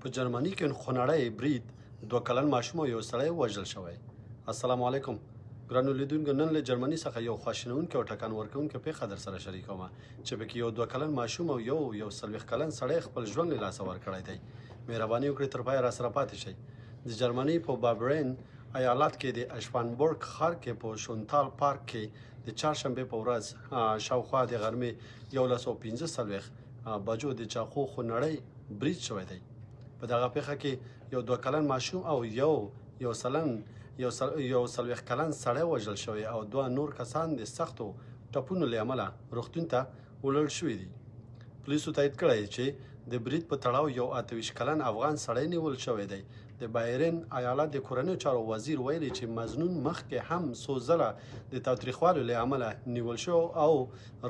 په جرمني کې خونړی برید، 2 کلن ماشوم او یو سړی وژل شوی. السلام علیکم ګرانو لیدونکو، نن له جرمني څخه یو خواشینونکی او ټکان ورکونکی پیښه در سره شریکوم چې پکې یو 2 کلن ماشوم او یو 41 کلن سړی خپل ژوند له لاسه ورکړی دی. مهرباني وکړئ، تر پایه را سره پاتې شئ. د جرمني په بابرین ایالت کې د اشفانبورګ ښار کې په شونتال پارک کې د چهارشنبې په ورځ شاوخوا د غرمې 11:45 بجو د چاقو خونړی برید شوی دی. په دغه پیښه کې یو 2 کلن ماشوم او یو یو سلن یو 41 کلن سړی وژل شوی او دوه نور کسان د سختو ټپونو له امله روغتون ته وړل شوي دي. پولیسو تایید کړی چې د برید په تړاو یو 28 کلن افغان سړی نیول شوی دی. د بایرن ایالت د کورنیو چارو وزیر ویلي چې مظنون مخکې هم څو ځله د تاوتریخوالي له امله نیول شو او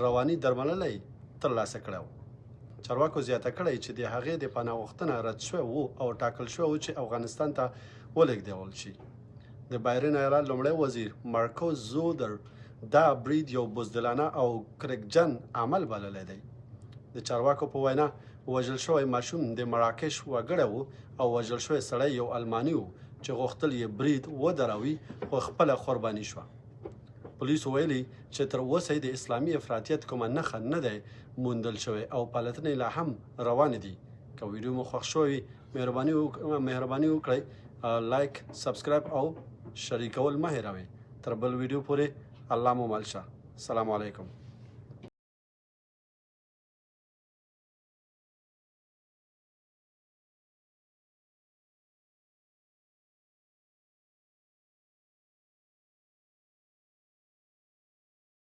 رواني درملنه یې ترلاسه کړه. چارواکو زیاته کړې چې د هغې د پناه غوښتنه رد شوې وو او ټاکل شوې وو چې افغانستان ته ولېږدول شي. د بایرن ایالت لومړی وزیر مارکو زودر دا برید یو بزدلانه او کرکجن عمل بللی دی. د چارواکو په وینا، وژل شوی ماشوم د مراکش وګړی و او وژل شوی سړی یو المانی و چې غوښتل یې برید ودروي، خو خپله قرباني شوه. پولیسو ویلي چې تر اوسه د اسلامي افراطیت کومه نښه نه ده موندل شوې او پلټنې لا هم روانې دي. که ویډیو مو خوښ شوی وي، مهرباني وکړئ، لایک، سبسکرایب او شریکول مه هېروئ. تر بل ویډیو پورې الله مو مل شه. السلام علیکم.